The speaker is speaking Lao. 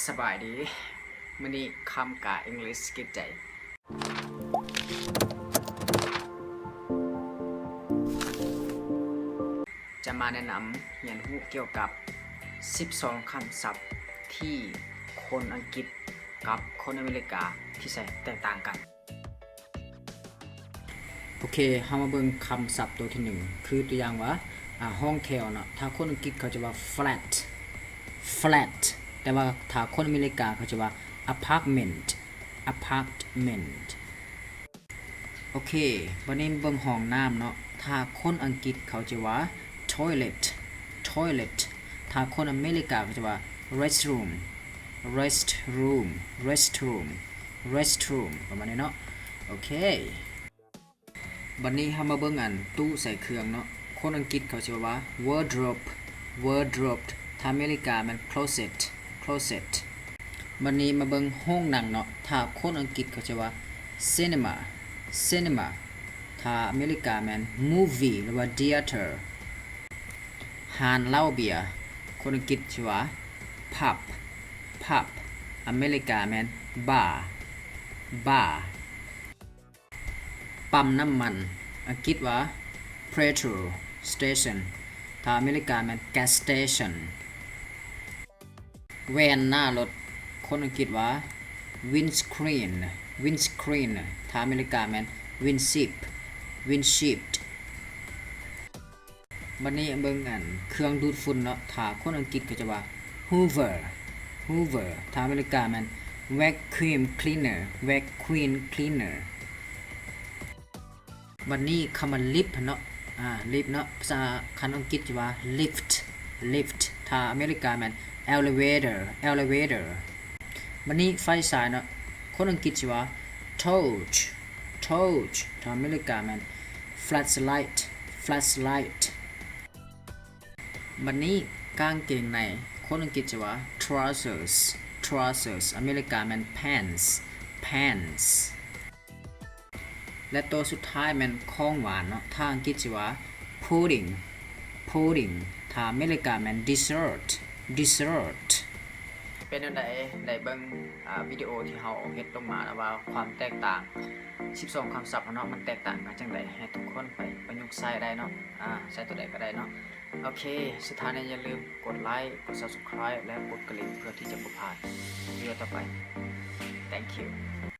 ສະບາຍດີ ມື້ນີ້ຄຳກະ English ກິດໃຈ ຈະມາແນະນຳຮຽນຮູ້ກ່ຽວກັບສິບສອງຄຳສັບທີ່ຄົນອັງກິດກັບຄົນອາເມລິກາທີ່ໃຊ້ແຕກຕ່າງກັນ. ໂອເຄ ເຮົາມາເບິ່ງຄຳສັບໂຕທີໜຶ່ງ ຄືຕົວຢ່າງວ່າ ອາ ຫ້ອງແຖວເນາະ ຖ້າຄົນອັງກິດເຂົາຈະວ່າ flat flat ແຕ່ວ່າຖ້າຄົນອາເມລິກາເຂົາຈະວ່າ apartment apartment. ໂອເຄ ບັດນີ້ເບິ່ງຫ້ອງນ້ຳເນາະ ຖ້າຄົນອັງກິດເຂົາຈະວ່າ toilet toilet ຖ້າຄົນອາເມລິກາເຂົາຈະວ່າ restroom restroom restroom restroom ປະມານນີ້ເນາະ. ໂອເຄ ບັດນີ້ເຮົາມາເບິ່ງອັນຕູ້ໃສ່ເຄື່ອງເນາະ ຄົນອັງກິດເຂົາຈະເວົ້າວ່າ wardrobe wardrobe ຖ້າອາເມລິກາແມ່ນ closet closet. ບັດນີ້ມາເບິ່ງໂຮງໜັງເນາະ ຖ້າຄົນອັງກິດເຂົາຈະວ່າ cinema cinema ຖ້າອາເມລິກາແມ່ນ movie ຫຼືວ່າ theater. ຮ້ານເຫຼົ້າເບຍ ຄົນອັງກິດຈະວ່າ pub pub ອາເມລິກາແມ່ນ bar bar. ປ້ຳນ້ຳມັນ ອັງກິດວ່າ petrol station ຖ້າອາເມລິກາແມ່ນ gas station. ແວ່ນໜ້າລົດ ຄົນອັງກິດວ່າ windscreen windscreen ຖ້າອາເມລິກາແມ່ນ windshield windshield. ບັດນີ້ເບິ່ງອັນເຄື່ອງດູດຝຸ່ນເນາະ ຖ້າຄົນອັງກິດເຂົາຈະວ່າ hoover hoover ຖ້າອາເມລິກາແມ່ນ vacuum cleaner vacuum cleaner. ບັດນີ້ຄຳວ່າ lift ເນາະ ອາ lift ເນາະ ພາສາ ຄັນອັງກິດຈະວ່າ lift lift ຖ້າອາເມລິກາແມ່ນ elevator elevator. ບັດນີ້ໄຟສາຍເນາະ ຄົນອັງກິດຈະວ່າ torch torch ຖ້າອາເມລິກາແມ່ນ flashlight flashlight. ບັດນີ້ກາງເກງໃນ ຄົນອັງກິດຈະວ່າ trousers trousers ອາເມລິກາແມ່ນ pants pants. ແລະ ໂຕສຸດທ້າຍແມ່ນຂອງຫວານເນາະ ຖ້າອັງກິດຈະວ່າ pudding pudding ຖ້າອາເມລິກາແມ່ນ dessert dessert. ເປັນແນວໃດ ໄດ້ເບິ່ງ ອາ ວິດີໂອທີ່ເຮົາເຮັດລົງມາ ແລ້ວວ່າຄວາມແຕກຕ່າງສິບສອງຄຳສັບເນາະ ມັນແຕກຕ່າງກັນຈັ່ງໃດ ໃຫ້ທຸກຄົນໄປປະຍຸກໃຊ້ໄດ້ເນາະ ອາ ໃຊ້ໂຕໃດກໍໄດ້ເນາະ. ໂອເຄ ສຸດທ້າຍນີ້ຢ່າລືມກົດໄລ ກົດ subscribe ແລະ ກົດກະດິ່ງ ເພື່ອທີ່ຈະບໍ່ພາດວິດີໂອຕໍ່ໄປ. Thank you.